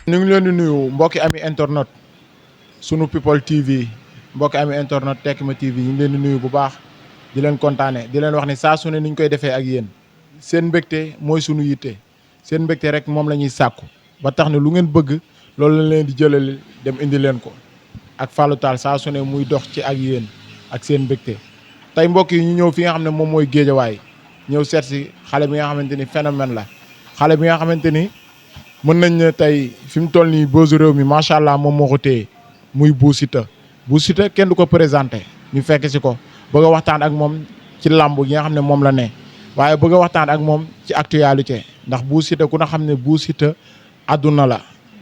ñu ngi leen di nuyu mbokki ami internet sunu people TV mbokki ami internet Tekma TV ñu ngi leen di nuyu bu baax di leen kontaane di leen wax ni saa su ne ni ñu koy defee ak yéen seen mbégte mooy sunu yitte seen mbégte rek moom la ñuy sàkku ba tax ne lu ngeen bëgg loolu lañ leen di jëlale dem indi leen ko ak Fallou Tall saa su ne muy dox ci ak yéen ak seen mbégte tey mbokk yi ñu ñëw fi nga xam ne moom mooy géejawaay ñëw seet si xale bi nga xamante ni phénomène la xale bi nga xamante ni mën nañ ne tey fi mu toll nii boosu réew mi macha allah moom moo ko téye muy Bou Siteu Bou Siteu kenn du ko présenté ñu fekk si ko bëgg a waxtaan ak moom ci làmb yi nga xam ne moom la ne waaye bëgg a waxtaan ak moom ci actualité ndax Bou Siteu ku na xam ne Bou Siteu àdduna la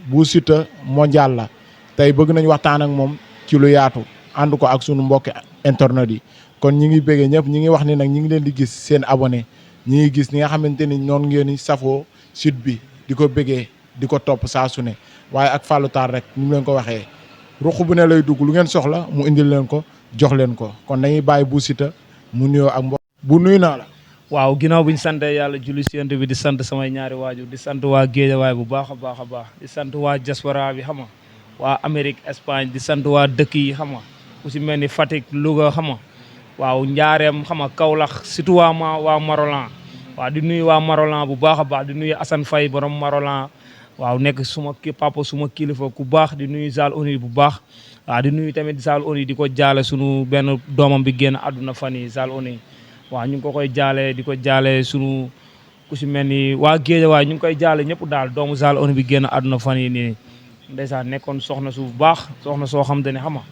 Bou Siteu mondial la tey bëgg nañ waxtaan ak moom ci lu yaatu ànd ko ak sunu mbokki internet yi kon ñi ngi bëggee ñëpp ñi ngi wax ni nag ñi ngi leen di gis seen abonné ñi ngi gis ñi nga xamante ni noonu ngeen di safoo site bi di ko bëggee di ko topp saa su ne waaye ak Fallou Tall rek ni mu leen ko waxee ruq bu ne lay dugg lu ngeen soxla mu indil leen ko jox leen ko kon dañuy bàyyi Bou Siteu mu nuyoo ak mbokk bu nuyu naa la. waaw ginnaaw bi ñu sant yàlla julli si yonent bi di sant samay ñaari waajur di sant waa Géejawaay bu baax a baax a baax di sant waa diaspora bi xam nga waa Amérique Espagne di sant waa dëkk yi xam nga ku si mel ni Fatick Louga xam nga waaw Njaareem xam nga Kaolack surtout waa Marolan waaw di nuyu waa Marolan bu baax a baax di nuyu Assane Faye borom Marolan waaw nekk suma papa suma kilifa ku baax di nuyu Zal Oni bu baax waaw di nuyu tamit Zal Oni di ko jaale sunu benn doomam bi génn àdduna fan yi Zal Oni waaw ñu ngi ko koy jaale di ko jaale sunu ku si mel ni waa Géejawaay ñu ngi koy jaale ñëpp daal doomu Zal Oni bi génn àdduna fan yi nii ndeysaan nekkoon soxna su baax soxna soo xam te ne xam nga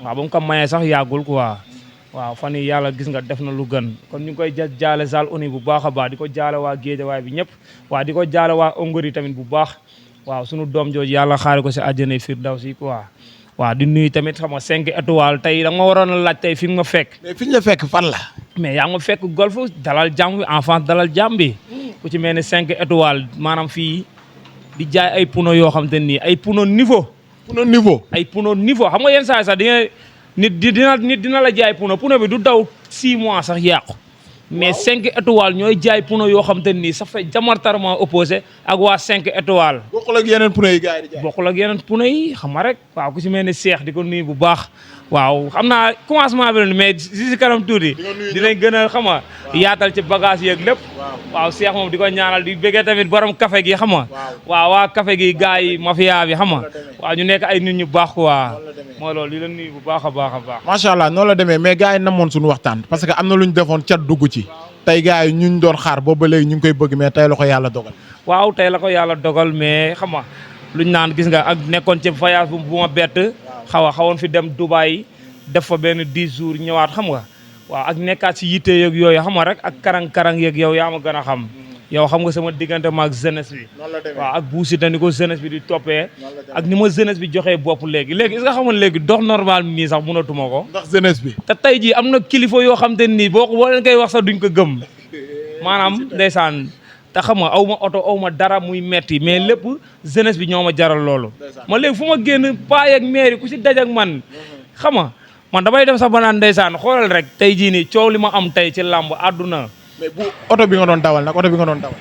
waaw ba mu ko mayee sax yàggul quoi waaw fan yii yàlla gis nga def na lu gën kon ñu ngi koy jaale Zal Oni bu baax a baax di ko jaale waa Géejawaay bi ñëpp waaw di ko jaale waa Ongori tamit bu baax waaw sunu doom jooju yàlla xaari ko si àjjana firdawsi quoi waaw di nuyu tamit xam nga 5 étoiles tey da nga ma waroon a laaj tey fi nga ma fekk. mais fi ñu la fekk fan la. mais yaa ngi ma fekk golf dalal jàmm bi enfance dalal jàmm bi ku ci mel ni 5 étoiles maanaam fii di jaay ay puno yoo xam te nii ay puno niveau. puno niveau. ay puno niveau xam nga yenn saa sax di nga nit dina la jaay puno bi du daw 6 mois sax yàqu. mais 5 étoiles ñooy jaay puno yoo xam te nii ça fait diamétralement opposé ak waa 5 étoiles. bokkul ak yeneen puno yi gars yi di jaay. bokkul ak yeneen puno yi xam nga rek waaw ku si mel ni Cheikh di ko nuyu bu baax waaw xam naa commencement bi mais si kanam tuuti dinañ gën a xam nga yaatal ci bagage yeeg lépp. waaw Cheikh moom di ko ñaanal di bëggee tamit borom café gi xam nga waaw waa café gi gars yi mafia bi xam nga waaw ñu nekk ay nit ñu baax quoi mooy loolu di la nuyu bu baax a baax a baax. macha allah noonu la demee mais gars yi namoon suñu waxtaan parce que am na lu ñu defoon cat dugg ci tey gars yi ñu doon xaar boobu ba léegi ñu ngi koy bëgg mais tey la ko yàlla dogal. waaw tey la ko yàlla dogal mais xam nga luñ naan gis nga ak nekkoon ci voyage bu ma bett xawoon fi dem Dubaï def fa benn 10 jours ñëwaat xam nga waaw ak nekkaat si yitte yeeg yooyu xam nga rek ak karang-karang yeeg yow yaa ma gën a xam yow xam nga sama diggante ma ak jeunesse bi waaw ak Bou Siteu ni ko jeunesse bi di toppee ak ni ma jeunesse bi joxee bopp léegi est-ce que xam nga léegi dox normal nii sax mënatuma ko ndax jeunesse bi te tey jii am na kilifa yoo xam te nii boo leen koy wax sax duñ ko gëm maanaam ndeysaan te xam nga aw ma oto aw ma dara muy metti mais lépp jeunesse bi ñoo ma jaral loolu ma léegi fu ma génn paay ak mairie ku si daj ak man xam nga man damay dem sax ba naan ndeysaan xoolal rek tey jii nii coow li ma am tey ci làmb àdduna mais bu oto bi nga doon dawal nag oto bi nga doon dawal.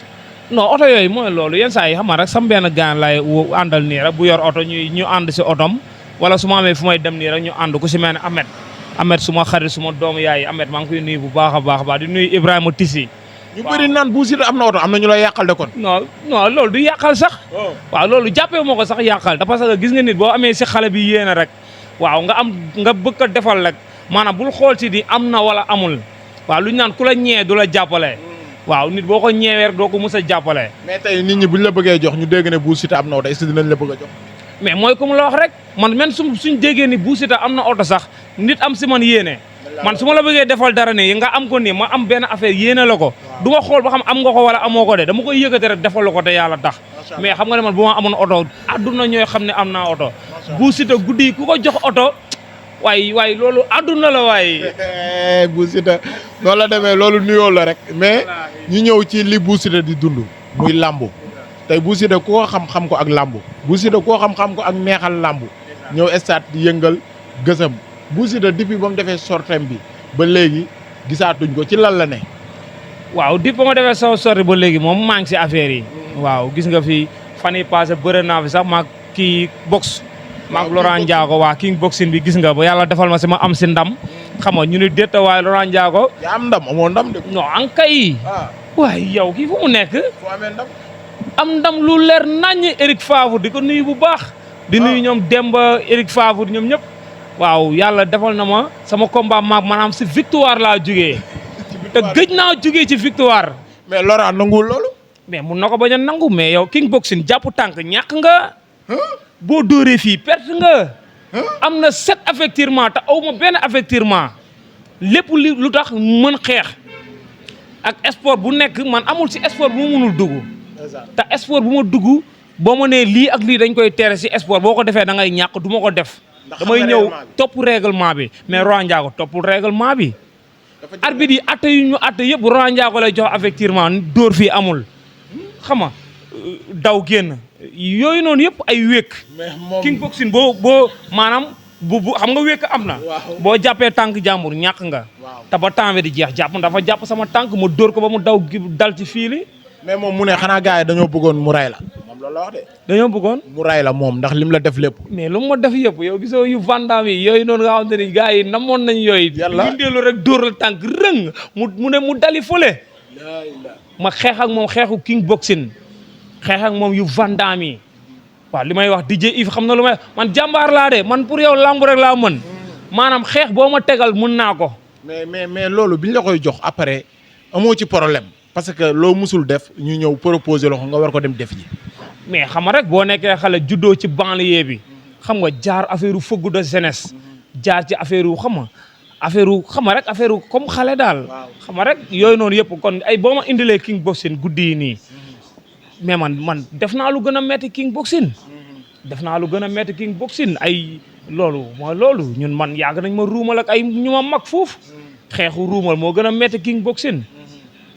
non oto yooyu mooy loolu yenn saa yi xam nga rek sam benn gaan lay àndal nii rek bu yor oto ñu ànd si otom wala su ma amee fu may dem nii rek ñu ànd ku si mel ne Ahmed suma xarit suma doomu yaay Ahmed maa ngi koy nuyu bu baax a baax di nuyu Ibrahima Tissi. ñu bëri naan Bou Siteu am na oto am na ñu lay yàqal de kon. non loolu du yàqal sax. waaw loolu jàppee moo ko sax yàqal te parce que gis nga nit boo amee si xale bi yéene rek waaw nga bëgg a defal rek maanaam bul xool si di am na wala amul waaw lu ñu naan ku la ñee du la jàppale. waaw nit boo ko ñeewee rek doo ko mës a jàppale. mais tey nit ñi buñ la bëggee jox ñu dégg ne Bou Siteu am na oto est-ce que dinañ la bëgg a jox. mais mooy comme la wax rek man même suñ déggee ni Bou Siteu am na oto sax nit am si man yéene. man su ma la bëggee defal dara nii nga am ko nii ma am benn affaire yéene la ko. du ma xool ba xam am nga ko wala amoo ko de dama koy yëkkati rek defal la ko te yàlla tax. mais xam nga ne man bu ma amoon oto adduna ñooy xam ne am naa oto. Bou Siteu guddi yi ku ko jox oto. waay loolu àdduna la waay. Bou Siteu noonu la demee loolu nuyoo la rek mais ñu ñëw ci li Bou Siteu di dund muy làmbu tey Bou Siteu ku ko xam-xam ko ak làmbu Bou Siteu ku ko xam-xam ko ak neexal làmbu ñëw stade di yëngal gësam Bou Siteu depuis ba mu defee sortem bi ba léegi gisaatuñ ko ci lan la ne. waaw depuis ba ma defee sama sorti ba léegi moom maa ngi si affaire yi. waaw gis nga fi fan yii passé bëre naa fi sax maag kii box. maag Laurent Ndiago waa king boxing bi gis nga ba yàlla defal ma si ma am si ndam. xam nga ñu ni déet waaye Laurent Ndiago. yaa am ndam amoo ndam de. non an kay. waaye yow kii fu mu nekk. foo amee ndam. am ndam lu leer naññ Eric Favre di ko nuyu bu baax. di nuyu ñoom Demba Eric Favre ñoom ñëpp. waaw yàlla defal na ma sama combat maag maanaam si victoire laa jugee. te gëj naa jugee ci victoire. mais Laurent nanguwul loolu. mais mun na ko bañ a nangu mais yow king boxing jàpp tànk ñàkk nga. boo dóoree fii perte nga. am na 7 avertissement te aw ma benn avertissement. lépp lu tax mën xeex. ak sport bu nekk man amul si sport bu ma mënul dugg. te sport bu ma dugg boo ma nee lii ak lii dañ koy tere si sport boo ko defee da ngay ñàkk du ma ko def. damay ñëw topp règlement bi mais Laurent Ndiago toppul règlement bi. arbitre yi atte yu ñu atte yëpp Laurent Ndiago lay jox effectivement dóor fii amul xam nga daw génn yooyu noonu yëpp ay wékk king boxing boo maanaam bu xam nga wékk am na boo jàppee tànk jàmbur ñàkk nga te ba temps bi di jeex dafa jàpp sama tànk ma dóor ko ba mu daw dal ci fiili mais moom mu ne xanaa gars yi dañoo bëggoon mu ray la moom loolu la wax de. dañoo bëggoon mu ray la moom ndax lim la def lépp. mais lu ma def yëpp yow gisoo yu vandam yi yooyu noonu nga xamante ni gars yi namoon nañ yooyu. yàlla ñu dellu rek dóor la tànk rëng mu ne mu dali fële. ma xeex ak moom xeexu king boxing xeex ak moom yu vandam yi waaw li may wax DJ Yves xam na lu may man jàmbaar laa de man pour yow lamb rek laa mën maanaam xeex boo ma tegal mën naa ko. mais loolu biñ la koy jox après amoo ci problème. parce que loo musul def ñu ñëw proposer la ko nga war ko dem def ji. mais xam nga rek boo nekkee xale juddoo ci banlieue bi xam nga jaar affaire fougue de jeunesse jaar ci affaire xam nga rek affaire comme xale daal. xam nga rek yooyu noonu yëpp kon ay boo ma indilee king boxing guddi yi nii mais man def naa lu gën a metti king boxing. def naa lu gën a metti king boxing ay loolu mooy loolu ñun man yàgg nañ ma ruumal ak ay ñu ma mag foofu xeexu ruumal moo gën a metti king boxing.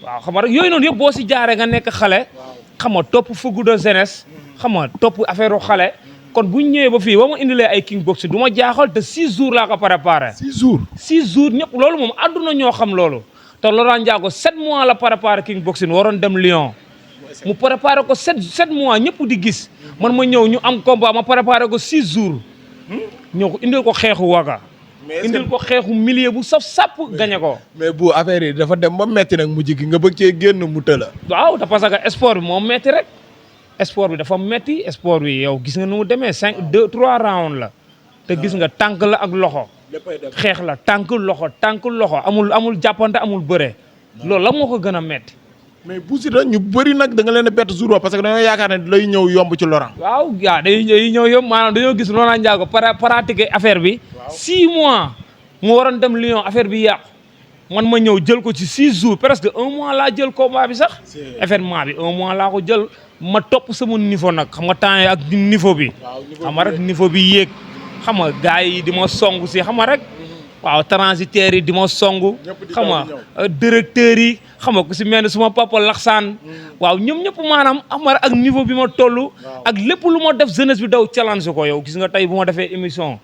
waaw xam nga rek yooyu noonu yëpp boo si jaaree nga nekk xale xam nga topp fougue de jeunesse xam nga topp affaire xale kon bu ñu ñëwee ba fii ba ma indilee ay king boxing du ma jaaxal te 6 jours laa ko préparé. 6 jours 6 jours ñëpp loolu moom àdduna ñoo xam loolu te Laurent Ndiago 7 mois la préparé king boxing waroon dem Lyon mu préparé ko 7 mois ñëpp di gis man ma ñëw ñu am combat ma préparé ko 6 jours ñëw ko indil ko xeexu waga indil ko xeexu milieu bu saf sàpp gañe ko. mais bu affaire yi dafa dem ba metti nag mujj gi nga bëgg cee génn mu tëla. waaw te parce que sport bi moom metti rek sport bi dafa metti sport bi yow gis nga nu mu demee 3 rounds la te gis nga tànk la ak loxo. xeex la tànk loxo amul jàppante amul bëre. loolu la moo ko gën a metti. mais Bou Siteu ñu bëri nag da nga leen a bett jour parce que dañoo yaakaar ne lay ñëw yomb ci Laurent. waaw day ñëw yomb maanaam dañoo gis Laurent Ndiago pratiquer affaire bi. 6 mois mu waroon dem Lyon affaire bi yàqu. man ma ñëw jël ko ci 6 jours presque 1 mois laa jël combat bi sax. événement bi 1 mois laa ko jël ma topp sama niveau nag xam nga temps yi ak niveau bi. xam nga rek niveau bi yéeg. xam nga gars yi di ma song si xam nga rek. waaw transitaires yi di ma song. xam nga directeurs yi xam nga ku si mel ne suma papa Laxsaan. waaw ñoom ñëpp maanaam xam nga ak niveau bi ma toll. ak lépp lu ma def jeunesse bi daw challenge ko yow gis nga tey bu ma defee émission.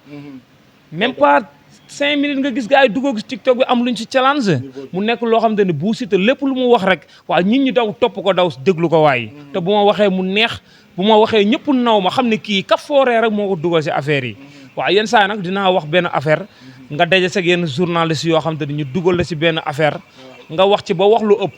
même pas 5 minutes nga gis gars yi dugg ci TikTok bi am luñ ci challenge. mu nekk loo xamante ne Bou Siteu lépp lu mu wax rek waaw nit ñi daw topp ko daw déglu ko waaye. te bu ma waxee mu neex bu ma waxee ñëpp naw ma xam ne kii ka fooree rek moo ko dugal si affaire yi. waaw yenn saa nag dinaa wax benn affaire nga daje sa yenn journaliste yoo xam te ne ñu dugal la si benn affaire nga wax ci ba wax lu ëpp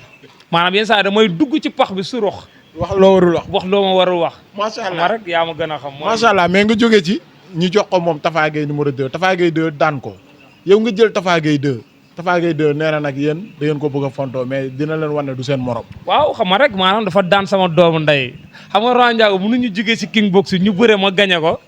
maanaam yenn saa damay dugg ci pax bi surux wax loo warul wax. wax loo ma warul wax. macha allah rek yaa ma gën a xam. macha allah mais nga jógee ci ñu jox ko moom Tafa Gueye numéro 2 Tafa Gueye 2 daan ko yow nga jël Tafa Gueye 2 Tafa Gueye 2 nee na nag yéen da ngeen ko bëgg a fontoo mais dina leen wan ne du seen morom. waaw xam nga rek maanaam dafa daan sama doomu ndey xam nga Laurent Ndiago mënuñu jógee si king box ñu bëre ma gañe ko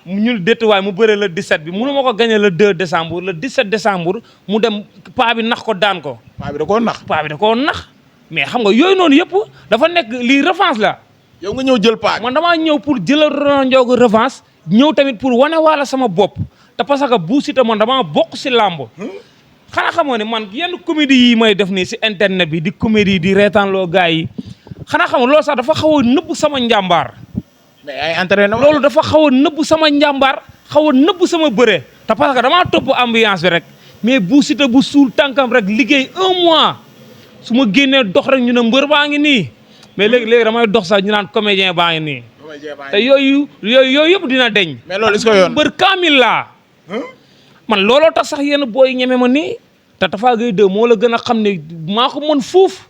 ñu détuwaay mu bëre le 17 bi mënu ma ko gañe le 2 décembre le 17 décembre mu dem paa bi nax ko daan ko. paa bi da koo nax. paa bi da koo nax mais xam nga yooyu noonu yëpp dafa nekk lii revanche la. yow nga ñëw jël paa bi. man damaa ñëw pour jëlal Laurent Ndiago revanche ñëw tamit pour wane waala sama bopp te parce que Bou Siteu man damaa bokk si làmb. xanaa xamoo ne man yenn comédie yi may def nii si internet bi di comédie di reetaanloo gars yi xanaa xam nga loolu sax dafa xaw a nëbb sama njàmbaar. mais ay entraînement loolu dafa xaw a nëbb sama njàmbaar xaw a nëbb sama bëre te parce que damaa topp ambiance bi rek mais Bou Siteu bu suul tànkam rek liggéey 1 mois su ma génnee dox rek ñu ne mbër baa ngi nii mais léegi damay dox sax ñu naan comédien baa ngi nii te yooyu yëpp dina deñ. mais loolu est-ce que yoon mbër kaamil laa. man looloo tax sax yenn booy ñeme ma nii. te Tapha Gueye 2 moo la gën a xam ne maa ko mën fuuf.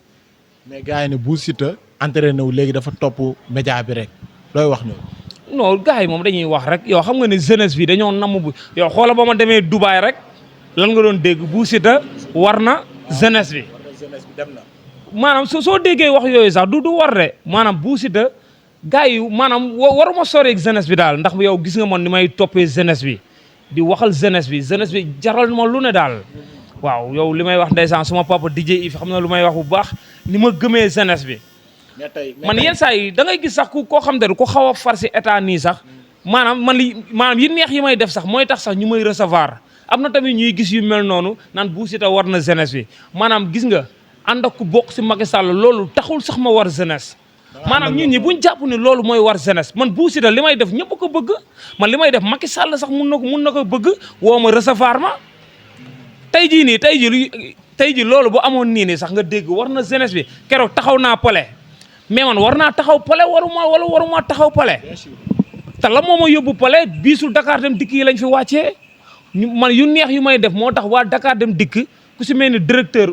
mais gars yi ne Bou Siteu entraîné wu léegi dafa topp média bi rek looy wax ñoom. non gars yi moom dañuy wax rek yow xam nga ne jeunesse bi dañoo namm bu yow xoola ba ma demee Dubaay rek lan nga doon dégg Bou Siteu war na jeunesse bi. maanaam soo déggee wax yooyu sax du war de maanaam Bou Siteu gars yi maanaam waruma soreeg jeunesse bi daal ndax yow gis nga man ni may toppee jeunesse bi di waxal jeunesse bi jaral ma lu ne daal. waaw yow li may wax ndeysaan suma papa DJ If xam na lu may wax bu baax ni ma gëmee jeunesse bi. man yenn saa yi da ngay gis sax koo xam ne ku xaw a far si état nii sax maanaam yi neex yi may def sax mooy tax sax ñu may recevoir am na tamit ñuy gis yu mel noonu naan Bou Siteu war na jeunesse bi maanaam gis nga ànd ak ku bokk si Macky Sall loolu taxul sax ma war jeunesse. maanaam ñun ñi buñ jàpp ne loolu mooy war jeunesse man Bou Siteu li may def ñëpp ko bëgg man li may def Macky Sall sax mun na ko bëgg woo ma recevoir ma. tey jii loolu bu amoon nii sax nga dégg war na jeunesse bi keroog taxaw naa pale mais man war naa taxaw pale waruma taxaw pale te la moo ma yóbbu pale biisu Dakar dem dikk yi lañ fi wàccee man yu neex yu may def moo tax waa Dakar dem dikk ku si mel ni directeur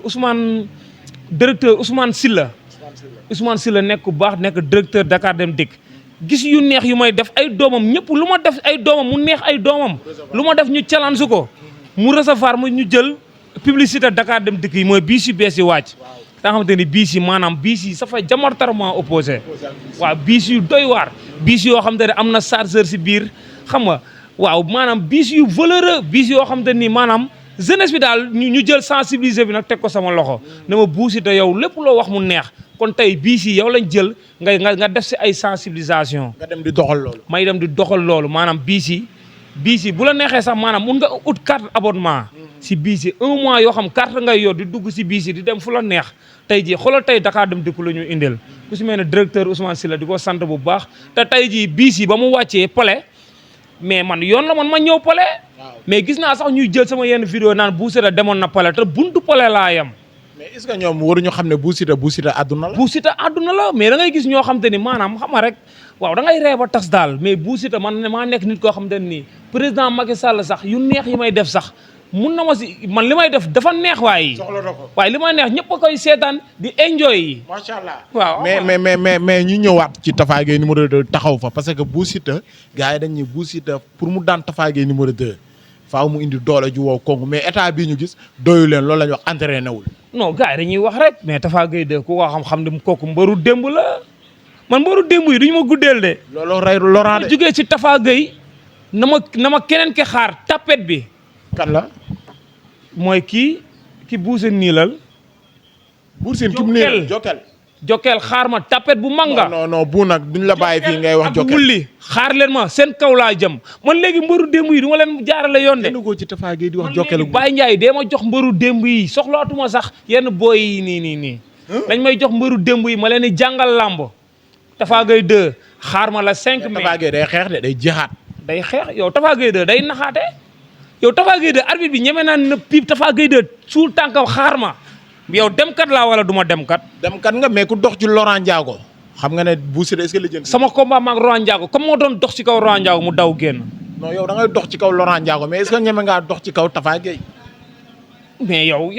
Ousmane Sylla nekk ku baax nekk directeur Dakar dem dikk gis yu neex yu may def ay doomam ñëpp lu ma def ay doomam mu neex ay doomam lu ma def ñu challenge ko mu recevoir mu ñu jël publicité Dakar dem dikk yi mooy biis yu bees yi wàcc da nga xamante ni biis yi maanaam biis yi ça fait diamétralement opposé waaw biis yu doy waar biis yoo xamante ne am na chargeur si biir xam nga waaw maanaam biis yu valeureux biis yoo xamante ni maanaam jeunesse bi daal ñu jël sensibiliser bi nag teg ko sama loxo ne ma Bou Siteu yow lépp loo wax mu neex kon tey biis yi yow lañ jël nga def si ay sensibilisation nga dem di doxal loolu may dem di doxal loolu maanaam biis yi bu la neexee sax maanaam mun nga ut carte abonnement si biis yi 1 mois yoo xam carte ngay yor di dugg si biis yi di dem fu la neex tey jii xoolal tey Dakar dem dikku la ñu indil ku si mel ne directeur Ousmane Sylla di ko sant bu baax te tey jii biis yi ba mu wàccee pale mais man yoon la man ma ñëw pale mais gis naa sax ñuy jël sama yenn vidéo naan Bou Siteu demoon na pale te buntu pale laa yem. mais est-ce que ñoom waruñu xam ne Bou Siteu àdduna la. Bou Siteu àdduna la mais da ngay gis ñoo xam te ni maanaam xam nga rek waaw da ngay ree ba tas daal mais Bou Siteu man maa nekk nit koo xam te nii président Macky Sall sax yu neex yi may def sax mun na ma si man li may def dafa neex waaye. soxla na ko waaye li may neex ñëpp a koy seetaan di enjoy yi. macha allah waaw mais ñu ñëwaat ci Tapha Gueye numéro 2 taxaw fa parce que Bou Siteu gars yi dañ ne Bou Siteu pour mu daan Tapha Gueye numéro 2 faaw mu indi doole ju wow kongu mais état bii ñu gis doyu leen loolu la ñu wax entraîné wul. non gars yi dañuy wax rek mais Tapha Gueye de ku ko xam ne kooku mbaru démb la man mbaru démb yi duñu ma guddeel de. looloo rey Laurent de. jógee ci Tapha Gueye na ma keneen ki xaar tapet bi. kan la. mooy ki buuse niilal. buusin ki mu niilal Jokkel xaar ma tapet bu manga. non bu nag duñ la bàyyi fii ngay wax Jokkel wulli xaar leen ma seen kaw laa jëm man léegi mbëru démb yi du ma leen jaarale yoon de. kenn ko ci Tapha Gueye di wax Jokkel. Baye Ndiaye dee ma jox mbëru démb yi soxlaatuma sax yenn booy yi nii. dañ may jox mbëru démb yi ma leen di jàngal làmb. Tapha Gueye 2 xaar ma la 5 mai. Tapha Gueye day xeex de day jeexaat. day xeex yow Tapha Gueye 2 day naxaate. yow Tapha Gueye 2 arbitre bi ñeme naa ne piip Tapha Gueye 2 suul tànkam xaar ma yow demkat laa wala du ma demkat. demkat nga mais ku dox ci Laurent Ndiago xam nga ne Bou Siteu est-ce que la jënd. sama combat maag Laurent Ndiago comme moo doon dox ci kaw Laurent Ndiago mu daw génn. non yow da ngay dox ci kaw Laurent Ndiago mais est-ce que ñeme ngaa dox ci kaw Tapha Gueye. mais yow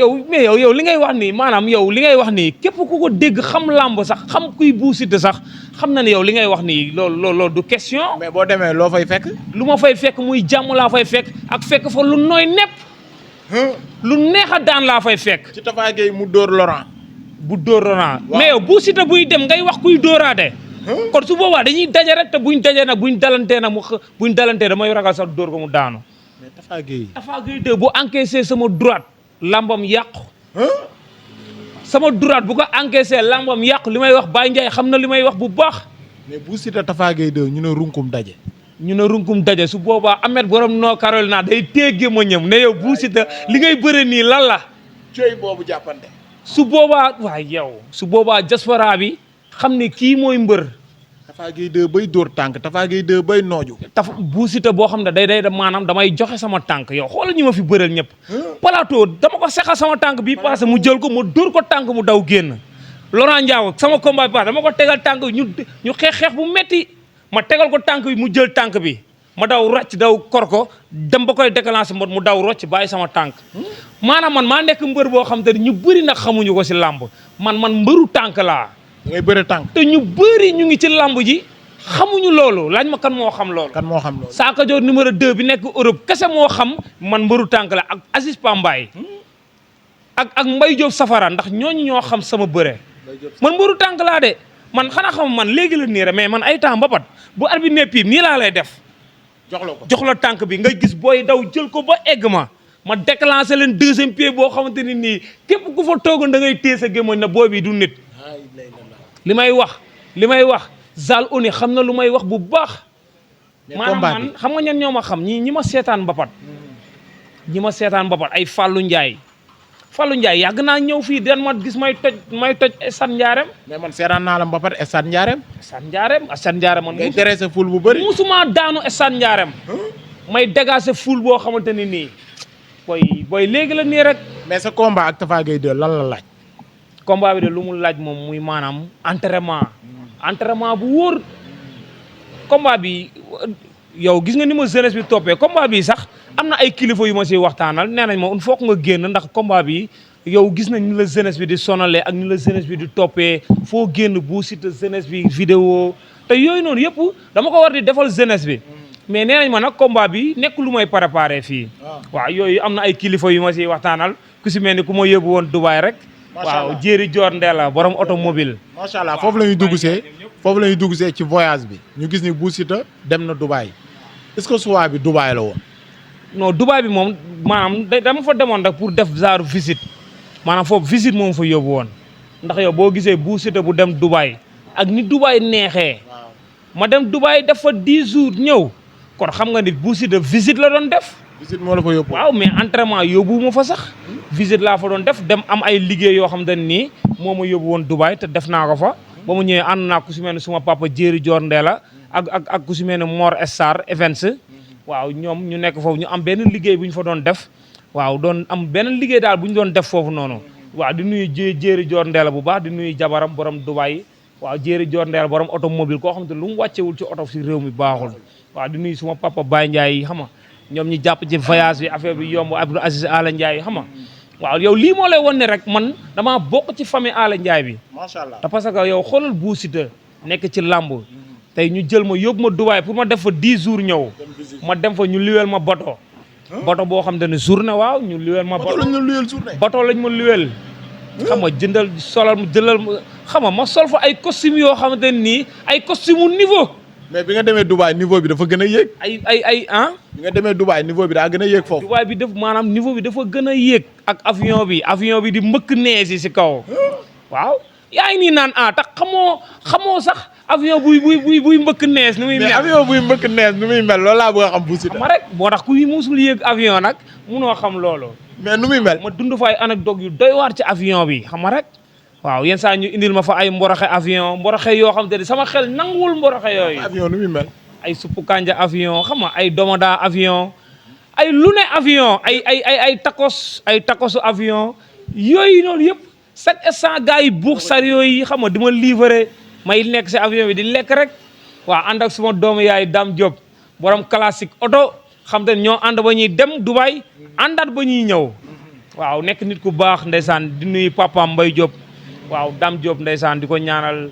li ngay wax nii maanaam yow li ngay wax nii képp ku ko dégg xam làmb sax xam kuy Bou Siteu sax xam na ne yow li ngay wax nii loolu du question. mais boo demee loo fay fekk. lu ma fay fekk muy jàmm laa fay fekk ak fekk fa lu nooy nepp. lu neex a daan laa fay fekk. ci Tapha Gueye mu dóor Laurent. bu dóor Laurent. mais yow Bou Siteu buy dem ngay wax kuy dóoraate. kon su boobaa dañuy daje rek te buñ dajee nag buñ dalantee damay ragal sax dóor ko mu daanu. mais Tapha Gueye 2 bu encaissé sama droite lambam yàqu. sama droite bu ko encaissé lambam yàqu li may wax Baye Ndiaye xam na li may wax bu baax. mais Bou Siteu Tapha Gueye 2 ñu ne runkum daje. su boobaa Ahmed borom noo Carolina day téye ma ñëm ne yow Bou Siteu li ngay bëre nii lan la. cooy boobu jàppante. su boobaa diaspora bi xam ne kii mooy mbër. Tapha Gueye 2 bay dóor tànk Tapha Gueye 2 bay nooju. Bou Siteu boo xam ne day maanaam damay joxe sama tànk yow xoolal ñu ma fi bëreel ñëpp. plateau dama ko seqal sama tànk bii passé mu jël ko ma dóor ko tànk mu daw génn. Laurent Ndiago sama combat bi passé dama ko tegal tànk ñu xeex bu metti ma tegal ko tànk bi mu jël tànk bi ma daw rocc daw kor ko dem ba koy déclencher mbot mu daw rocc bàyyi sama tànk maanaam man maa nekk mbër boo xam te ni ñu bëri nag xamuñu ko si làmb man mbëru tànk laa. da ngay bëre tànk. te ñu bëri ñu ngi ci làmb ji xamuñu loolu laaj ma kan moo xam loolu. kan moo xam loolu. Sakho Dior numéro 2 bi nekk Europe kese moo xam man mbëru tànk la ak Aziz Pambaay ak Mbaye Diop Safara ndax ñooñu ñoo xam sama bëre. man mbëru tànk laa de man xanaa xam man léegi la nii rek mais man ay temps mbapat bu arbitre ne piip nii laa lay def. jox la tànk bi nga gis booy daw jël ko ba egg ma déclenché leen deuxième pied boo xamante ni nii képp ku fa toogoon da ngay téye sa gémmoñ na booy bi du nit. li may wax Zal Oni xam na lu may wax bu baax. maanaam man xam nga ñan ñoo ma xam ñi ma seetaan mbapat. ñi ma seetaan mbapat ay Fallou Ndiaye yàgg naa ñëw fii den ma gis may toj Stade Ndiarème. mais man seetaan naa la mbapat Stade Ndiarème. Stade Ndiarème man. ngay dressé ful bu bëri. musuma daanu Stade Ndiarème. may dégager ful boo xamante ni nii. booy léegi la nii rek. mais sa combat ak Tafa Gueye 2 lan la laaj. combat bi de lu mu laaj moom muy maanaam entraînement bu wóor. combat bi yow gis nga ni ma jeunesse bi toppee combat bi sax am na ay kilifa yu ma siy waxtaanal nee nañ ma il faut que nga génn ndax combat bi yow gis nañ ni la jeunesse bi di sonalee ak ni la jeunesse bi di toppee foo génn bu site jeunesse bi vidéo te yooyu noonu yëpp dama ko war di defal jeunesse bi. mais nee nañ ma nag combat bi nekk lu may préparé fii. waaw yooyu am na ay kilifa yu ma siy waxtaanal ku si mel ni ku ma yóbbu woon Dubaay rek. waaw jéeri joor Ndella borom automobile. macha allah foofu la ñuy dugg see ci voyage bi ñu gis ni Bou Siteu dem na Dubaay est-ce que choix bi Dubaay la woon. non Dubaay bi moom maanaam dama fa demoon rek pour def genre visite maanaam foofu visite moom fa yóbbu woon ndax yow boo gisee Bou Siteu bu dem Dubaay ak ni Dubaay neexee. ma dem Dubaay def fa 10 jours ñëw. kon xam nga ni Bou Siteu visite la doon def. visite moo la fa yóbbu. waaw mais entraînement yóbbu ma fa sax. visite laa fa doon def dem am ay liggéey yoo xam ne nii moo ma yóbbu woon Dubaay te def naa ko fa. ba mu ñëwee ànd naa ku si mel ne suma papa Jéeri Joor Ndella ak ku si mel ne Mor Star Events. waaw ñoom ñu nekk foofu ñu am benn liggéey bu ñu fa doon def. waaw doon am benn liggéey daal bu ñu doon def foofu noonu. waaw di nuyu Jéeri Joor Ndella bu baax di nuyu jabaram borom Dubaay. waaw Jéeri Joor Ndella borom automobile koo xam te lu mu wàccewul ci oto si réew mi baaxul. waaw di nuyu suma papa Baye Ndiaye yi xam nga ñoom ñi jàpp ci voyage bi affaire bi yomb Abdou Aziz Ala Ndiaye yi xam nga waaw yow lii moo lay wan ne rek man damaa bokk ci famille Ala Ndiaye bi. macha allah te parce que yow xoolal Bou Siteu nekk ci làmb tey ñu jël ma yóbbu ma Dubaay pour ma def fa 10 jours ñëw. ma dem fa ñu liweel ma bato. bato boo xam te ne journée waaw ñu liweel ma. bato lañ ma liweel journée. bato lañ ma liweel. xam nga jëndal xam nga ma sol fa ay costume yoo xamante ne nii ay costume niveau. mais bi nga demee Dubaay niveau bi dafa gën a yéeg. bi nga demee Dubaay niveau bi daa gën a yéeg foofu. Dubaay bi maanaam niveau bi dafa gën a yéeg. ak avion bi di mbëkk nees yi si kaw. waaw yaa ngi nii naan tax xamoo sax avion buy mbëkk nees nu muy mel. mais avion buy mbëkk nees nu muy mel loolu laa bëgg a xam Bou Siteu. xam rek moo tax ku musul yéeg avion nag munoo xam loolu. mais nu muy mel. ma dund fa ay anecdote yu doy waar ci avion bi xam rek. waaw yenn saa ñu indil ma fa ay mboroxe avion mboroxe yoo xam te ne sama xel nanguwul mboroxe yooyu. avion nu muy mel. ay suppu kanja avion xam nga ay domoda avion ay lu ne avion ay takosu avion yooyu noonu yëpp chaque instant gars yi buux sar yooyu xam nga di ma livrer may nekk si avion bi di lekk rek waaw ànd ak suma doomu yaay Dame Diop borom classique oto xam te ne ñoo ànd ba ñuy dem Dubaï àndaat ba ñuy ñëw waaw nekk nit ku baax ndeysaan di nuyu papaam Mbaye Diop waaw Dame Diop ndeysaan di ko ñaanal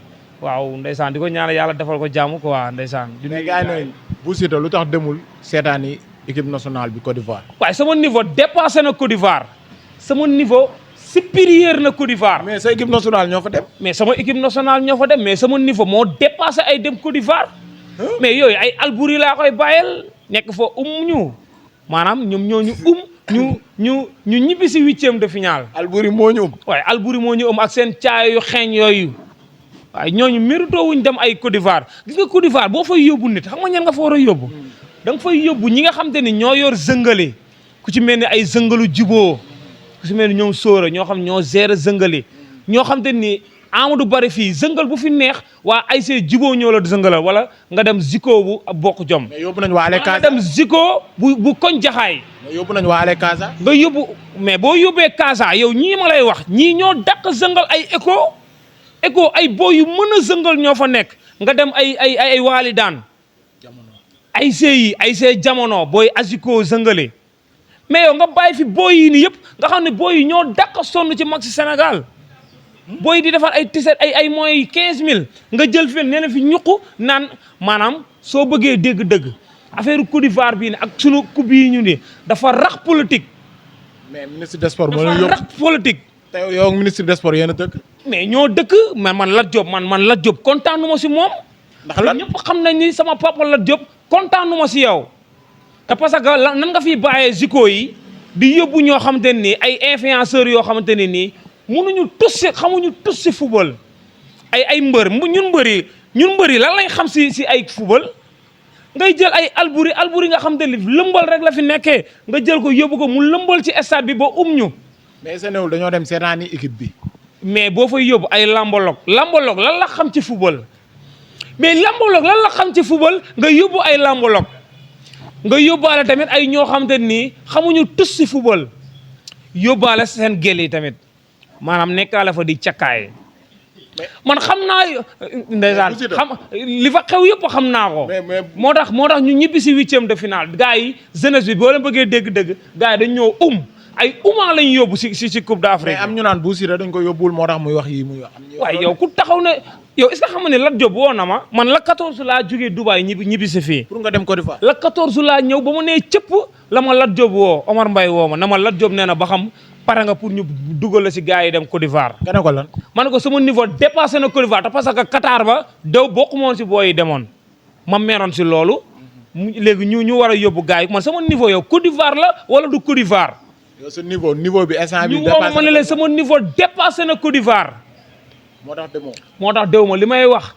yàlla defal ko jàmm quoi ndeysaan. di nuyu gars yi Bou Siteu lu tax demul seetaani équipe nationale bi Côte d'Ivoire. waaye sama niveau dépassé na Côte d'Ivoire sama niveau supérieur na Côte d'Ivoire. mais sa équipe nationale ñoo fa dem. mais sama équipe nationale ñoo fa dem mais sama niveau moo dépassé ay dem Côte d'Ivoire. mais yooyu ay Albouri laa koy bàyyel nekk fa ñu maanaam ñoom ñoo ñu ñibbi si 8e de finale. Albouri moo ñu waaye Albouri moo ñu ak seen caay yu xeeñ yooyu. waaye ñooñu mérito wuñ dem ay Côte d'Ivoire gis nga Côte d'Ivoire boo fay yóbbu nit xam nga ñan nga fa war a yóbbu. da nga fay yóbbu ñi nga xam te ni ñoo yor zëngale ku ci mel ni ay zëngalu juboo ku ci mel ni ñoom sóora ñoo xam ñoo gérer zëngale ñoo xam te ni Amadou Bari fii zëngal bu fi neex waa ay see juboo ñoo la zëngalal wala nga dem ziko bu bokk jom. mais yóbbu nañu waa Ale Casa nga dem ziko bu koñ jaxaay. mais yóbbu nañu waa Ale Casa. nga yóbbu mais boo yóbbee Casa yow ñii ma lay wax ñii ñoo dàq zëngal ay écho ay boo yu mën a zëngal ñoo fa nekk nga dem ay waali daan ay see jamono booy Aziko Zengale mais yow nga bàyyi fi booy yi nii yëpp nga xam ne booy yi ñoo dàq sonn ci mag si Sénégal booy di defar ay tiset ay mooy 15000 nga jël fi nee na fi ñuqu naan maanaam soo bëggee dégg-dëgg affaire Côte d'Ivoire bii ne ak sunu coupe yi ñu ni dafa rax politique. mais ministre des sports moo dafa leen yóbbu rax politique. te yow ministre des sports yéen a dëkk. mais ñoo dëkk man Lat Diop man Lat Diop kontaan nu ma si moom. ndax lan ñëpp xam nañ ni sama papa Lat Diop kontaan nu ma si yow. te parce que nan nga fiy bàyyee Zico yi di yóbbu ñoo xamante ne nii ay influenceurs yoo xamante ne nii mënuñu tus si xamuñu tus si football. ay mbër ñun mbër yi lan lañ xam si ay football. ngay jël ay alburi nga xamante ni lëmbal rek la fi nekkee nga jël ko yóbbu ko mu lëmbal ci stade bi ba ñu. mais Sénégal dañoo dem seetaani équipe bi. mais boo fay yóbbu ay lambolog lan la xam ci football mais lambolog lan la xam ci football nga yóbbu ay lambolog nga yóbbaale tamit ay ñoo xamante nii xamuñu tus si football yóbbaale seen gel yi tamit maanaam nekkaale fa di cakkaay man xam naa ndeysaan xam li fa xew yëpp xam naa ko. moo tax ñu ñibbi si 8e de finale gars yi jeunesse bi boo leen bëggee dégg-dëgg gars yi dañ ñoo ay lañ yóbbu si Coupe d'Afrique. mais am ñu naan Bou Siteu dañ ko yóbbuwul moo tax muy wax yi muy wax. waaye yow ku taxaw ne yow est-ce que xam nga ne Lat Diop woo na ma man la 14 laa jógee Dubaï ñibbi si fii. pour nga dem Côte d'Ivoire. la 14 laa ñëw ba ma nee cëpp la ma Lat Diop woo Omar Mbaye woo ma na ma Lat Diop nee na ba xam pare nga pour ñu dugal la si gars yi dem Côte d'Ivoire. nga ne ko lan. ma ne ko sama niveau dépassé na Côte d'Ivoire te parce que Qatar ba bokkuma woon si booy yi demoon ma meeroon si loolu. léegi ñu war a yóbbu gars yi man sama niveau yow Côte d'Ivoire la wala du Côte d'Ivoire. yow sa niveau bi instant bi ñu woo ma ne leen sama niveau dépassé na Côte d'Ivoire. moo tax demoo. moo tax dew ma li may wax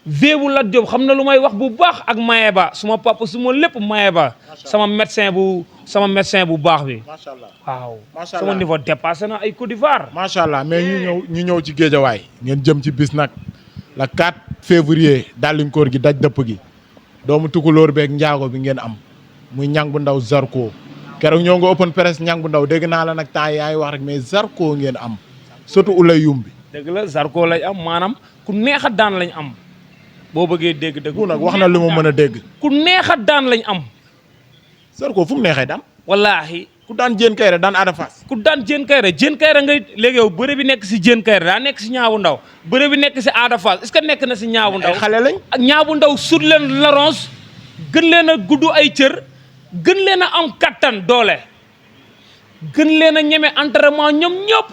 véebu Lat Diop xam na lu may wax bu baax ak maye ba suma papa suma lépp maye ba sama médecin bu baax bi. macha allah waaw macha sama allah niveau dépassé na ay Côte d'Ivoire. macha allah mais ñu ñëw ci géejawaay ngeen jëm ci bis nag le 4 février dàllinkoor gi daj dëpp gi doomu tukulóor beeg njaago bi ngeen am muy ñang bu ndaw Zarko keroog ñoo nga open press ñang bu ndaw dégg naa la nag temps yaa ngi wax rek mais Zarko ngeen am surtout ulay yum bi. dëgg la Zarko lañ am maanaam ku neex a daan lañ am boo bëggee dégg dëgg. ku nag wax na li ma mën a dégg. ku neex a daan lañ am. Zarko fu mu neexee daan. wallaahi. ku daan Diène Kaïré daan Ada Fass. ku daan Diène Kaïré ngay léegi yow bëre bi nekk si Diène Kaïré daa nekk si ñaabu ndaw bëre bi nekk si Ada Fass est-ce que nekk na si ñaabu ndaw. ay xale lañ. ak ñaabu ndaw sut leen larons gën leen a gudd ay cër gën leen a am kattan doole gën leen a ñeme entraînement ñoom ñëpp.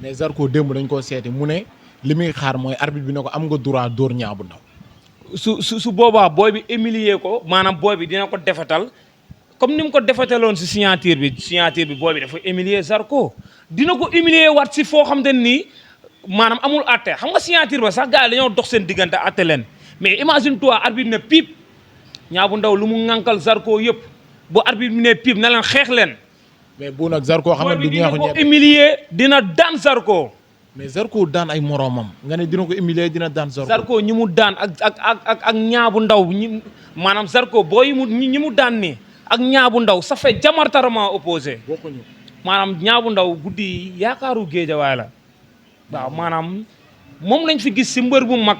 mais Zarko démb dañ koo seeti mu ne li muy xaar mooy arbitre bi ne ko am nga droit dóor ñaabu ndaw. su boobaa booy bi humilier ko maanaam booy bi dina ko defetal comme ni mu ko defetaloon si signature bi booy bi dafa humilier Zarko dina ko humilier waat si foo xam te nii maanaam amul atte xam nga signature ba sax gars yi dañoo dox seen diggante atte leen mais imagine toi arbitre ne piip ñaabu ndaw lu mu ŋànkal Zarko yëpp bu arbitre bi ne piip na leen xeex leen. mais bu nag Zarko xam nga du dina ñeexu ko ñebe humilier dina daan Zarko. mais Zarko daan ay moromam nga ne dina ko humilier dina daan Zarko ñi mu daan ak ñaabu ndaw ñi maanaam Zarko booy ñi mu daan nii ak ñaabu ndaw ça fait diamétralement opposé. bokkuñu maanaam ñaabu ndaw guddi yi yaakaaru géejawaay la waaw maanaam moom lañ fi gis si mbër bu mag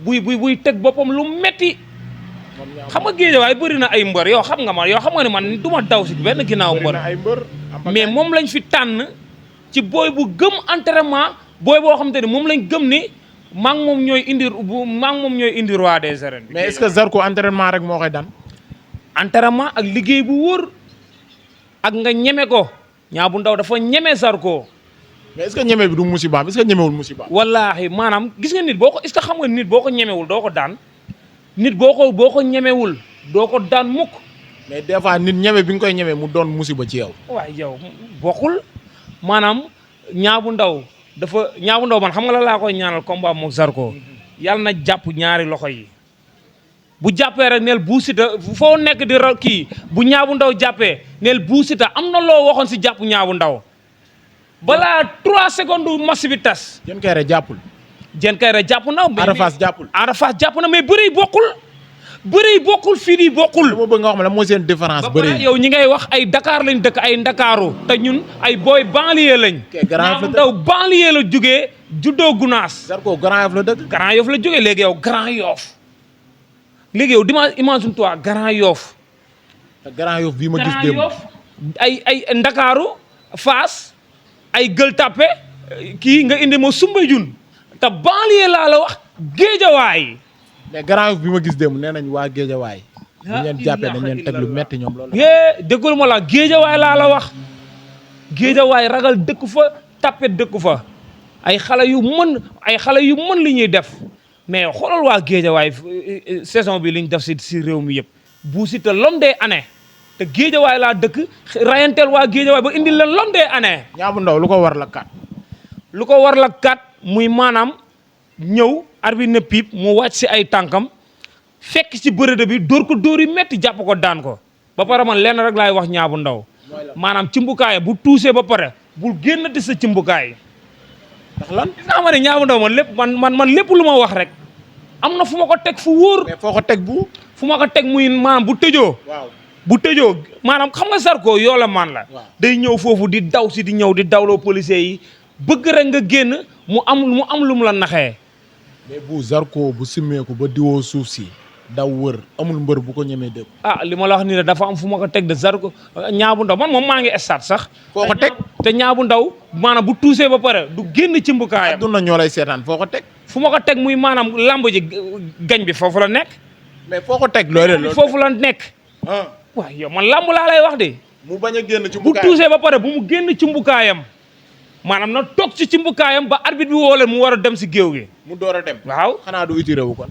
buy teg boppam lu metti xam nga géejawaay bëri na ay mbër yow xam nga ne man du ma daw si benn ginnaaw mbër mais moom lañ fi tànn ci booy bu gëm entraînement booy boo xam te ne moom lañ gëm ni maa ngi moom ñooy indi roi des arènes. mais est-ce que Zarko entraînement rek moo koy daan. entraînement ak liggéey bu wóor ak nga ñeme ko ñaabu ndaw dafa ñeme Zarko. mais est-ce que ñeme bi du musibaam est-ce que ñemewul musibaam. wallaahi maanaam gis nga nit boo ko est-ce que xam nga nit boo ko ñemewul doo ko daan nit boo ko ñemewul doo ko daan mukk. mais des fois nit ñeme bi nga koy ñeme mu doon musiba ci yow. waaye yow bokkul maanaam ñaabu ndaw man xam nga la laa koy ñaanal combat mook Zarko yàlla na jàpp ñaari loxo yi bu jàppee rek neel Bou Siteu foo nekk di kii bu ñaabu ndaw jàppee neel Bou Siteu am na loo waxoon si jàpp ñaabu ndaw balaa 3 secondes match bi tas. Diène Kaïré jàppul. Diène Kaïré jàpp na. Ada Fass jàppul. Ada Fass jàpp na mais bëri yi bokkul fii nii bokkul. dama bëgg nga wax ma lan mooy seen différence. bëri yow ñi ngay wax ay Dakar lañ dëkk ay Ndakaaru te ñun ay booy banlieue lañ. ñaabu ndaw banlieue la jógee juddoo Gunaas. Zarko Grand Yoff la dëkk. Grand Yoff la jógee léegi yow Grand Yoff léegi yow imagine toi Grand Yoff. te Grand Yoff bii ma gis Grand démb Yoff ay Ndakaaru Fass ay Gueule Tapée kii nga indi ma Soumbédioune te banlieue laa la wax Géejawaay. mais Grand Yoff bi ma gis démb nee nañ waa Géejawaay. bu ñu leen jàppee dañ leen teg lu metti ñoom loolu. déggul ma la Géejawaay laa la wax Géejawaay ragal dëkk fa tapet dëkk fa ay xale yu mën li ñuy def mais xoolal waa Géejawaay saison bi li ñu def si réew mi yëpp. Bou Siteu l'homme des années te Géejawaay laa dëkk rayanteel waa Géejawaay ba indil leen l'homme des années. Niang bu Ndaw lu ko war la kat. lu ko war la kat muy maanaam ñëw arbitre ne piip mu wàcc si ay tànkam fekk ci bërëdë bi dóor ko dóor yi metti jàpp ko daan ko ba pare man lenn rek laay wax Niang bu Ndaw maanaam cimbukaay bu tuusee ba pare bul génnati sa cimbukaay. ndax lan gis nga ma ne Niang bu Ndaw man lépp lu ma wax rek am na fu ma ko teg fu wóor. mais foo ko teg bu. fu ma ko teg muy maanaam bu tëjoo. waaw bu tëjoo maanaam xam nga Zarko yoo la maan la. day ñëw foofu di daw si di ñëw di dawloo policiers yi bëgg rek nga génn mu am lu mu la naxee. mais bu Zarko bu simmeeku ba diwoo suuf si daw wër amul mbër bu ko ñemee dégg. li ma la wax nii la dafa am fu ma ko teg de Zarko Niang bu Ndaw man moom maa ngi stade sax. foo ko teg te Niang bu Ndaw maanaam bu tuusee ba pare du génn ci mbukaayam. adduna ñoo lay seetaan foo ko teg. fu ma ko teg muy maanaam lamb ji gañ bi foofu la nekk. mais foo ko teg loolu foofu la nekk. waaw yow man lamb laa lay wax de. mu bañ a génn ci bu tuusee ba pare bu mu génn ci mbukaayam maanaam na toog ci mbukaayam ba arbitre bi woo leen mu war a dem si géew gi. mu door a dem. waaw xanaa du uti réew kon.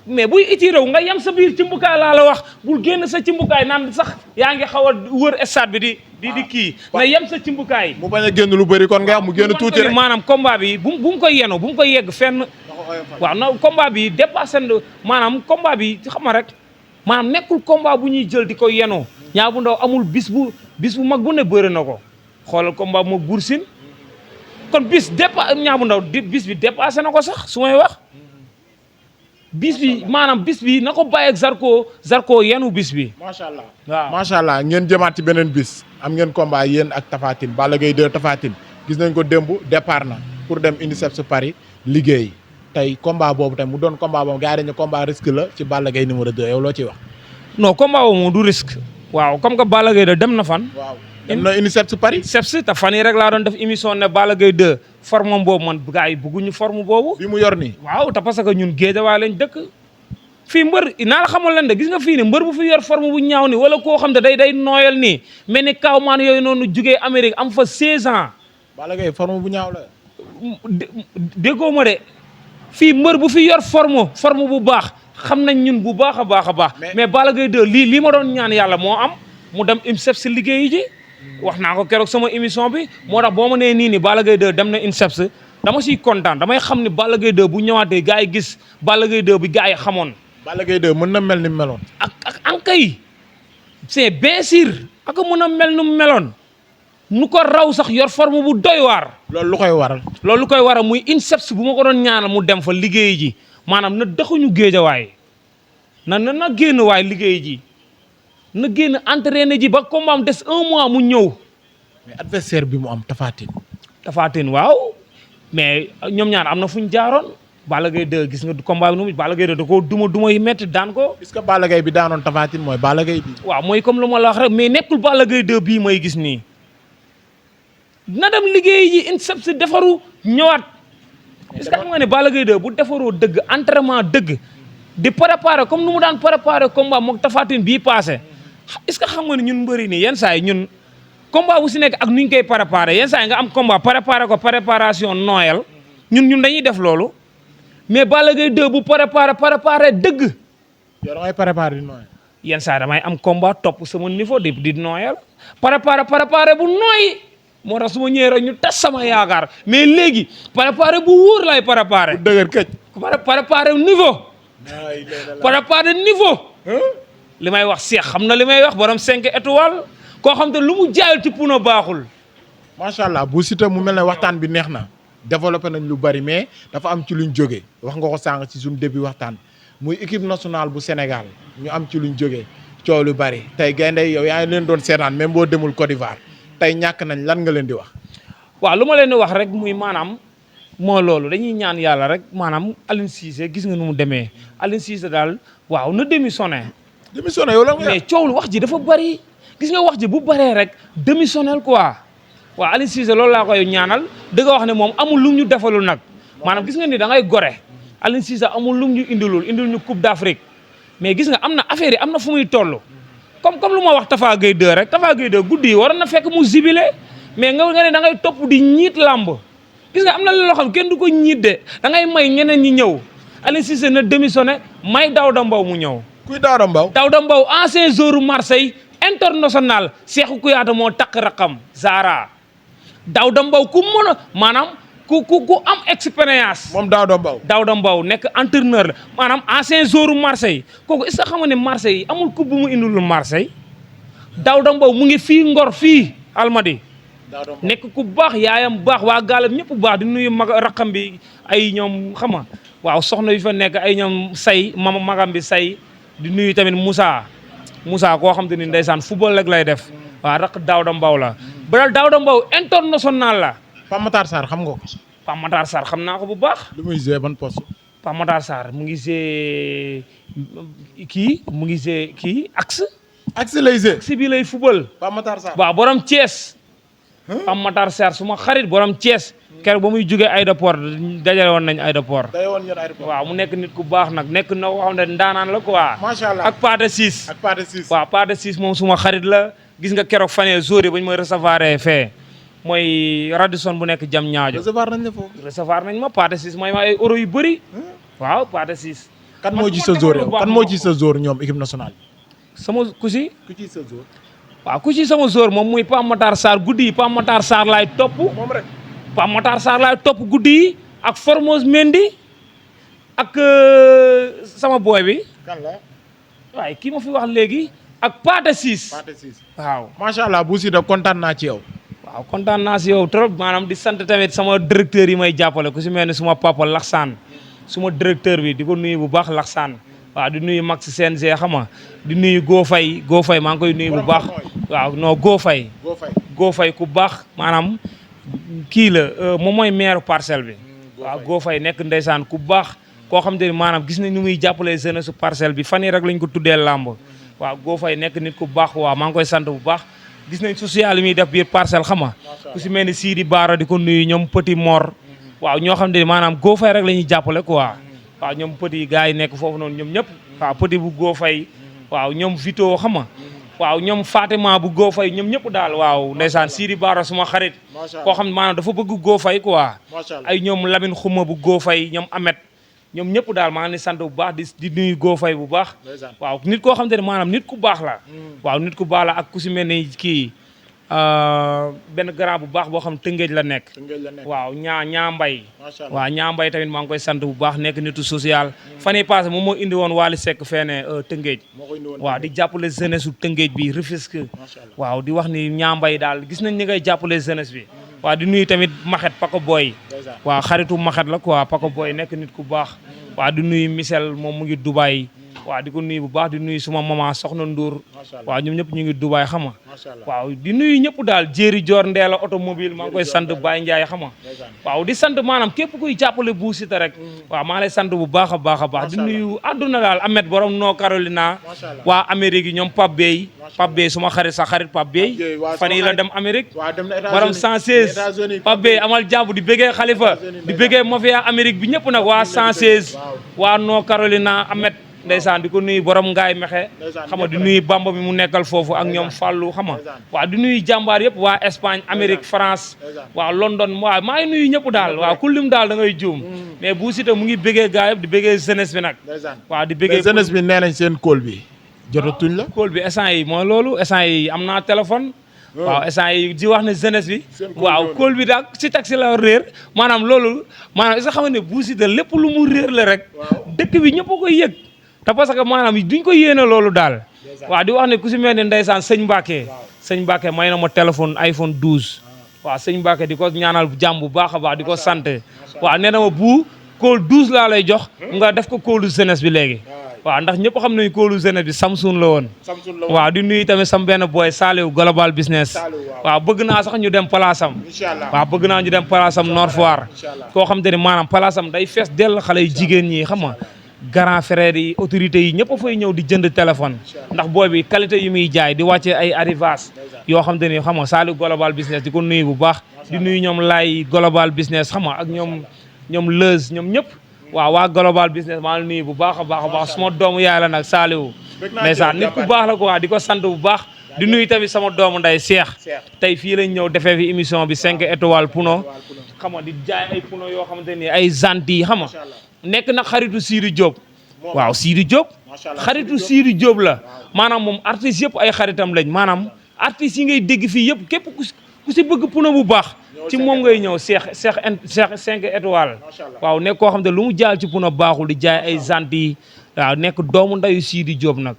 mais buy iti réew nga yem sa biir ci mbukaay laa la wax bul génn sa ci mbukaay naan sax yaa ngi xaw a wër stade bi di kii. na yem sa ci mbukaay. mu bañ a génn lu bëri kon nga wax mu génn tuuti rek. maanaam combat bi bu mu koy yenu bu mu koy yegg fenn. waaw na combat bi dépassé maanaam combat bi xam nga rek maanaam nekkul combat bu ñuy jël di ko yenu Niang bu Ndaw amul bis bu mag bu ne bëri na ko xoolal combat moo Bour Sine kon Niang bu Ndaw bis bi dépassé na ko sax su may wax bis bi na ko bàyyi ak Zarko yenu bis bi. macha allah waaw macha allah ngeen jëmaat ci beneen bis am ngeen combat yéen ak Tapha Tine Balla Gaye 2 Tapha Tine gis nañ ko démb départ na pour dem INSEPS Paris liggéey tey combat boobu tey mu doon combat boobu gars yi dañu combat risque la ci Balla Gaye numéro 2 yow loo ciy wax. non combat boobu moom du risque. waaw comme que Balla Gaye 2 dem na fan. waaw dem na INSEPS Paris. INSEPS te fan yi rek laa doon def émission ne Balla Gaye 2 forme boobu man gars yi bëgguñu forme boobu. bi mu yor nii. waaw te parce que ñun Géejawaay lañ dëkk. fii mbër naa la xamal leen de gis nga fii ne mbër bu fi yor forme bu ñaaw ni wala koo xam ne day nooyal nii mel ni kawmaan yooyu noonu jugee Amérique am fa 16 ans. Balla Gaye forme bu ñaaw la. déggoo ma de fii mbër bu fi yor forme bu baax xam nañ ñun bu baax a baax a baax. mais Balla Gaye 2 lii ma doon ñaan yàlla moo am mu dem INSEPS si liggéeyi ji. wax naa ko keroog sama émission bi moo tax boo ma nee nii Balla Gaye 2 dem na INSEPS dama siy kontaan damay xam ni Balla Gaye 2 bu ñëwaatee gars yi gis Balla Gaye 2 bi gars yi xamoon. Balla Gaye 2 mën na mel ni meloon. ak ankay c'est bien sûr ak mën a mel nu meloon nu ko raw sax yor forme bu doy waar. loolu lu koy waral. loolu lu koy waral muy INSEPS bu ma ko doon ñaanal mu dem fa liggéey ji maanaam na dëxuñu Géejawaay na génn waay liggéey ji na génn entraîné ji ba combat am des 1 mois mu ñëw. mais adversaire bi mu am Tapha Tine. Tapha Tine waaw mais ñoom ñaar am na fu ñu jaaroon. Balla Gaye 2 gis nga combat bi nu mu Balla Gaye 2 da koo duma yi métti daan ko. est-ce que Balla Gaye bi daanoon Tapha Tine mooy Balla Gaye bi. waaw mooy comme lu ma la wax rek mais nekkul Balla Gaye 2 bii may gis nii na dem liggéey ji INSEPS defaru ñëwaat. est-ce que xam nga ne Balla Gaye 2 bu defaroo dëgg entraînement dëgg di préparer comme nu mu daan préparer combat mook Tapha Tine bii passé est-ce que xam nga ne ñun mbëri nii yenn saa yi ñun combat bu si nekk ak nu ñu koy préparer yenn saa yi nga am combat préparer ko préparation nooyal ñun dañuy def loolu. mais Balla Gaye 2 bu préparé dëgg. yow da ngay préparé di nooyal. yenn saa damay am combat topp sama niveau di nooyal. préparé bu nooy moo tax su ma ñëwee rek ñu tas sama yaakaar mais léegi préparé bu wóor lay préparé. bu dëgër këj. préparé niveau. préparé niveau. li may wax Cheikh xam na li may wax borom 5 étoiles koo xam te lu mu jaayul ci puno baaxul. macha allah Bou Siteu mu mel ne waxtaan bi neex na. développé nañ lu bari mais dafa am ci luñ jógee wax nga ko sànq ci suñu début waxtaan muy équipe nationale bu Sénégal ñu am ci luñ jógee coow lu bari tey gaynde yow yaa ngi leen doon seetaan même boo demul Côte d'Ivoire tey ñàkk nañ lan nga leen di wax. waaw lu ma leen di wax rek muy maanaam moo loolu dañuy ñaan yàlla rek maanaam Aliou Cissé gis nga nu mu demee Aliou Cissé daal waaw na démissionné. démissionné yow lan nga. mais coow lu wax ji dafa bari gis nga wax ji bu baree rek démissionnel quoi waaw Aliou Cissé loolu laa koy ñaanal dëgg wax ne moom amul lu ñu defalul nag maanaam gis nga ni da ngay gore Aliou Cissé amul lu ñu indil ñu Coupe d'Afrique mais gis nga am na affaire yi am na fu muy toll comme lu ma wax Tafa Gueye 2 rek Tafa Gueye 2 guddi yi waroon na fekk mu zibilé mais nga ne da ngay topp di ñiit làmb gis nga am na loo xam kenn du ko ñiit de da ngay may ñeneen ñi ñëw Aliou Cissé na démissionné may Daouda Mbow mu ñëw. kuy Daouda Mbow. Daouda Mbow ancien joueur Marseille international Cheikhou Kouyaté moo takk raqam Zara Daouda Mbow ku mën a maanaam ku am expérience. moom Daouda Mbow. Daouda Mbow nekk entraîneur la maanaam ancien joueur Marseille kooku est-ce que xam nga ne Marseille amul coupe bu mu indilul Marseille Daouda Mbow mu ngi fii Ngor fii Almadi nekk ku baax yaayam baax waa gaalam ñëpp baax di nuyu raqam bi ay ñoom xam nga waaw soxna yu fa nekk ay ñoom say magam bi say di nuyu tamit Moussa koo xam te ni ndeysaan football rek lay def waaw raq Daouda Mbow la ba Daouda Mbow international la. Pape Matar Sarr xam nga ko. Pape Matar Sarr xam naa ko bu baax. lu muy jouer ban poste. Pape Matar Sarr mu ngi jouer kii axe. axe lay jouer. axe bi lay football. Pape Matar Sarr waaw borom Thiès. Pape Matar Sarr suma xarit borom Thiès. keroog ba muy jógee aéroport dajale woon nañ aéroport. waaw mu nekk nit ku baax nag nekk na ko xam ne ndaanaan la quoi. macha allah ak Pathé Ciss. waaw Pathé Ciss moom suma xarit la. gis nga keroog fan yii jour yi ba ñu ma recevoir fee mooy Radisson bu nekk jam ñaajo. recevoir nañ ma Pathé Ciss mooy ma ay euro yu bëri. waaw Pathé Ciss. kan moo ci sa jour yow kan moo ci sa jour ñoom équipe nationale. sama ku ci sa jour. waaw ku ci sama jour moom muy Pape Matar Sarr guddi yi Pape Matar Sarr laay topp. moom rek. Pape Matar Sarr laay topp guddi yi ak Formose Mendy ak sama boy bi. kan la. waaye kii ma fi wax léegi. ak Pathé Ciss. waaw. macha allah Bou Siteu kontaan naa ci yow. waaw kontaan naa si yow trop maanaam di sant tamit sama directeur yi may jàppale ku si mel ni suma papa Laxsaan suma directeur bi di ko nuyu bu baax Laxsaan waaw di nuyu Max CNG xam nga di nuyu Go Faye maa ngi koy nuyu bu baax. waaw non Go Faye ku baax maanaam kii la moom mooy maire parcelle bi. waaw Go Faye nekk ndeysaan ku baax koo xam te ni maanaam gis nañ ni muy jàppale jeunesse parcelle bi fan yii rek lañ ko tuddee làmb waaw Go Faye nekk nit ku baax waaw maa ngi koy sant bu baax. gis nañ social yi muy def biir parcelle xam nga ku si mel ni Sidi Baara di ko nuyu ñoom Petit Mor waaw ñoo xam ne maanaam Go Faye rek la ñuy jàppale quoi waaw ñoom Petit gars yi nekk foofu noonu ñoom ñëpp waaw Petit bu Go Faye waaw ñoom Vito xam nga waaw ñoom Fatima bu Go Faye ñoom ñëpp daal waaw ndeysaan Sidi Baara suma xarit koo xam ne maanaam dafa bëgg Go Faye quoi ay ñoom Lamine Xuma bu Go Faye ñoom Amet ñoom ñëpp daal maa ngi leen sant bu baax di nuyu Go Faye bu baax waaw nit koo xam te ne maanaam nit ku baax la waaw nit ku baax la ak ku si mel ni kii benn grand bu baax boo xam Tëngéej la nekk waaw ñaa mbay waaw ñaa mbay tamit maa ngi koy sant bu baax nekk nitu social fan yii passé moom moo indi woon Wally Seck feene Tëngéej waaw di jàppale jeunesse su Tëngéej bi Rufisque waaw di wax ni ñaa mbay daal gis nañ ni ngay jàppale jeunesse bi waaw di nuyu tamit Maxet Pako Boy waaw xaritu Maxet la quoi Pako Boy nekk nit ku baax waaw di nuyu Michel moom mu ngi Dubaï waaw di ko nuyu bu baax di nuyu suma maman Soxna Ndour waaw ñoom ñëpp ñu ngi Dubaï xam nga waaw di nuyu ñëpp daal jéeri joor Ndeela automobile maa ngi koy sant Baye Ndiaye xam nga waaw di sant maanaam képp kuy jàppale Bou Siteu rek waaw maa lay sant bu baax a baax di nuyu àdduna daal Ahmed borom Noo Carolina waa Amérique yi ñoom Pape Bey suma xarit sa xarit Pape Bey fan yi la dem Amérique borom 116 Pape Bey amal jàpp di bëggee Khalifa di bëggee mafia Amérique bi ñëpp nag waa 116 waa Noo Carolina Ahmed ndeysaan di ko nuyu borom ngaay mexe xam nga di nuyu Bamba bi mu nekkal foofu ak ñoom Fallou xam nga waaw di nuyu jàmbaar yëpp waa Espagne Amérique France waaw London waaw maa ngi nuyu ñëpp daal waaw ku lim daal da ngay juum mais Bou Siteu mu ngi bëggee gaa yëpp di bëggee jeunesse bi nag waaw di bëggee jeunesse bi nee nañ seen kóol bi jotatuñ la kóol bi instant yi mooy loolu instant yi am naa téléphone waaw instant yi di wax ne jeunesse bi waaw kóol bi daal si taxi la réer maanaam loolu maanaam isa xam ne Bou Siteu lépp lu mu réer la rek dëkk bi ñëpp a koy yëg te parce que maanaam duñ ko yéene loolu daal waaw di wax ne ku si mel ne ndeysaan sëñ Mbacke may na ma téléphone iPhone 12 waaw sëñ Mbacke di ko ñaanal jàmm bu baax a baax di ko sant waaw nee na ma bu kóol 12 laa lay jox nga def ko kóolu jeunesse bi léegi waaw ndax ñëpp xam nañu kóolu jeunesse bi Samsung la woon waaw di nuyu tamit sam benn boy Saliou Global Business waaw bëgg naa sax ñu dem place am waaw bëgg naa ñu dem place am Nord Foire koo xam te ne maanaam place am day fees dell xale yu jigéen ñi xam nga grand frère yi autorités yi ñëpp a fay ñëw di jënd téléphone ndax booy bi qualité yi muy jaay di wàcce ay arrivage yoo xam te ni xam nga Saliou global business di ko nuyu bu baax di nuyu ñoom laay global business xam nga ak ñoom Leuz ñoom ñëpp waaw waa global business maa ngi nuyu bu baax a baax suma doomu yaay la nag Saliou ndeysaan nit ku baax la quoi di ko sant bu baax di nuyu tamit sama doomu nday Cheikh tey fii lañ ñëw defee fi émission bi 5 étoiles Puno xam nga di jaay ay Puno yoo xamante ni ay zanti xam nga nekk nag xaritu Sidi Diop waaw Sidi Diop xaritu Sidi Diop la maanaam moom artistes yëpp ay xaritam lañ maanaam artistes yi ngay dégg fii yëpp képp ku si bëgg Puno bu baax ci moom ngay ñëw Cheikh 5 étoiles waaw nekk koo xam ne lu mu jaal ci Puno baaxul di jaay ay zanti waaw nekk doomu ndayu Sidi Diop nag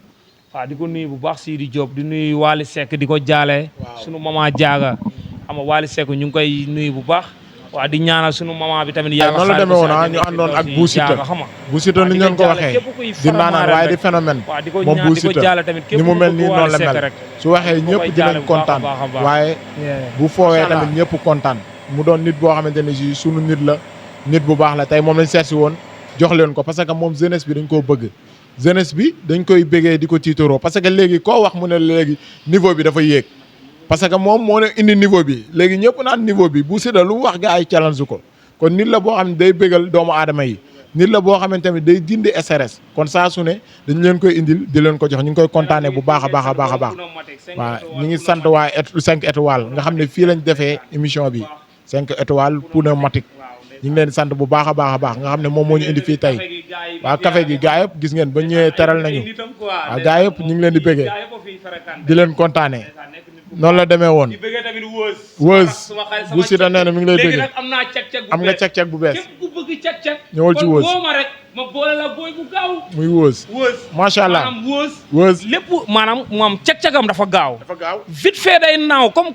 waaw di ko nuyu bu baax Sidi Diop di nuyu Waly Seck di ko jaale sunu maman Diaga xam nga Waly Seck ñu ngi koy nuyu bu baax waaw di ñaanal sunu maman bi tamit yàlla noonu la demee woon ñu àndoon ak Bou Siteu Bou Siteu ni ñu leen ko waxee di naanaan waaye di phénomène moom Bou Siteu ni mu mel nii noonu la mel su waxee ñëpp dinañ kontaan waaye bu foowee tamit ñëpp kontaan mu doon nit boo xamante ne si sunu nit la nit bu baax la tey moom lañ seet si woon jox leen ko parce que moom jeunesse bi dañ koo bëgg jeunesse bi dañ koy bëggee di ko tiitaroo parce que léegi koo wax mu ne léegi niveau bi dafa yéeg parce que moom moo ne indi niveau bi léegi ñëpp naan niveau bi Bou Siteu lu mu wax gars yi challenge ko kon nit la boo xam ne day bëggal doomu aadama yi nit la boo xamante tamit day dindi SRS kon saa su ne dañ leen koy indil di leen ko jox ñu ngi koy kontaanee bu baax a baax a baax a baax waaw ñu ngi sant waa 5 étoiles nga xam ne fii lañ defee émission bi 5 étoiles pneumatique ñu ngi leen di sant bu baax a baax nga xam ne moom moo ñu indi fii tey waaw café gi gaa yëpp gis ngeen ba ñëwee teral nañu waaw gaa yëpp ñu ngi leen di bëggee di leen kontaanee noonu la demee woon Weuz Bou Siteu nee na mi ngi lay bëggee am nga cag-cag bu bees ñëwal ci Weuz ma boole la booy bu gaaw muy Weuz macha allah maanaam Weuz lépp maanaam moom cag-cagam dafa gaaw vite fait day naaw comme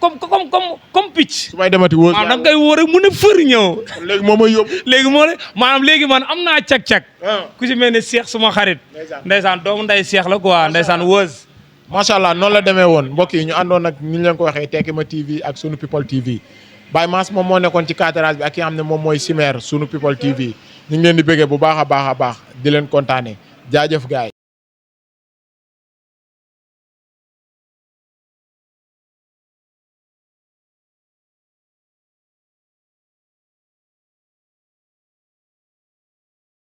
picc su may demati Weuz maanaam da nga koy wóor rek mën a fër ñëw léegi moo may yóbbu léegi moo ne maanaam léegi man am naa cag-cag ku si mel ne Cheikh suma xarit ndeysaan doomu nday Cheikh la quoi ndeysaan Weuz macha allah noonu la demee woon mbokk yi ñu àndoon ak ni ñu leen ko waxee Tekima TV ak Sunu People TV Baye Mass moom moo nekkoon ci cadrage bi ak ki nga xam ne moom mooy Simer Sunu People TV ñu ngi leen di bëggee bu baax a baax di leen kontaane jaajëf gaay